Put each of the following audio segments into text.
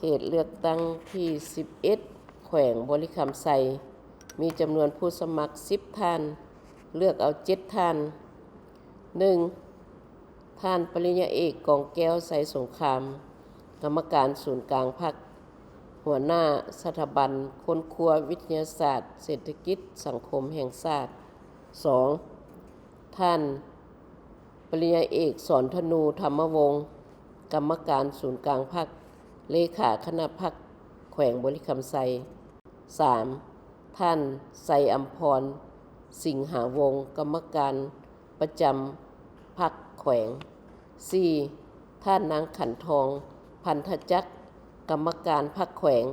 ເຂດເລືອກຕັ້ງທີສິບເອັດ ແຂວງບໍລິຄຳໄຊ ມີຈຳນວນຜູ້ສະໝັກສິບທ່ານ, ເລືອກເອົາເຈັດທ່ານ. ໜຶ່ງ ທ່ານປະລິນຍາເອກ ກອງແກ້ວ ໄຊສົງຄາມ, ກຳມະການສູນກາງພັກ, ຫົວໜ້າສະຖາບັນຄົ້ນຄວ້າວິທະຍາສາດເສດຖະກິດສັງຄົມແຫ່ງຊາດ. ສອງ ທ່ານປະລິນຍາເອກ ສອນທະນູ ທຳມະວົງ, ກຳມະການສູນກາງພັກ, ເລຂາຄະນະພັກແຂວງບໍລິຄຳໄຊ. ສາມ ທ່ານ ໄຊອຳພອນ ສິງຫາວົງ, ກຳມະການປະຈຳພັກແຂວງ. ສີ່ ທ່ານນາງ ຂັນທອງ ພັນທະຈັກ, ກຳມະການພັກແຂວງ,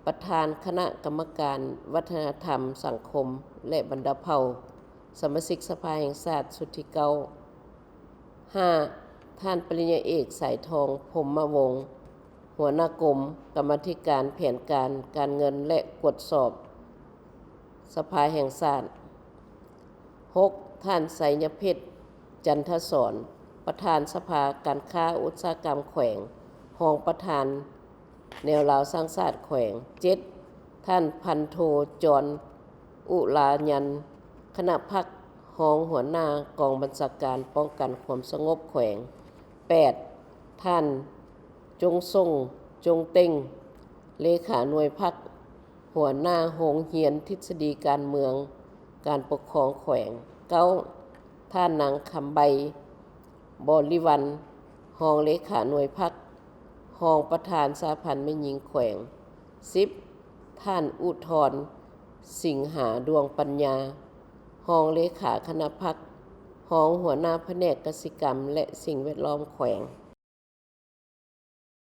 ປະທານຄະນະກຳມະການວັດທະນະທຳ, ສັງຄົມ ແລະ ບັນດາເຜົ່າ, ສະມາຊິກສະພາແຫ່ງຊາດຊຸດທີເກົ້າ. ຫ້າ ທ່ານປະລິນຍາເອກ ສາຍທອງ ພົມມະວົງ, ຫົວໜ້າກົມກຳມາທິການແຜນການ, ການເງິນ ແລະ ກວດສອບສະພາແຫ່ງຊາດ. ຫົກ ທ່ານ ໄຊຍະເພັດ ຈັນທະສອນ, ປະທານສະພາການຄ້າອຸດສາຫະກຳແຂວງ, ຮອງປະທານແນວລາວສ້າງຊາດແຂວງ. ເຈັດ ທ່ານ ພັນໂທ ຈອນ ອຸລາຍັນ ຄະນະພັກ, ຮອງຫົວໜ້າກອງບັນຊາການປ້ອງກັນຄວາມສະຫງົບແຂວງ. ແປດ ທ່ານ ຈົງສົງ ຈົງເຕັງ, ເລຂາໜ່ວຍພັກ, ຫົວໜ້າໂຮງຮຽນທິດສະດີການເມືອງ, ການປົກຄອງແຂວງ. ເກົ້າ ທ່ານນາງ ຄຳໃບ ບໍລິວັນ, ຮອງເລຂາໜ່ວຍພັກ, ຮອງປະທານສະຫະພັນແມ່ຍິງແຂວງ. ສິບ ທ່ານ ອຸທອນ ສິງຫາ ດວງປັນຍາ, ຮອງເລຂາຄະນະພັກ, ຮອງຫົວໜ້າພະແນກກະສິກຳ ແລະ ສິ່ງແວດລ້ອມແຂວງ.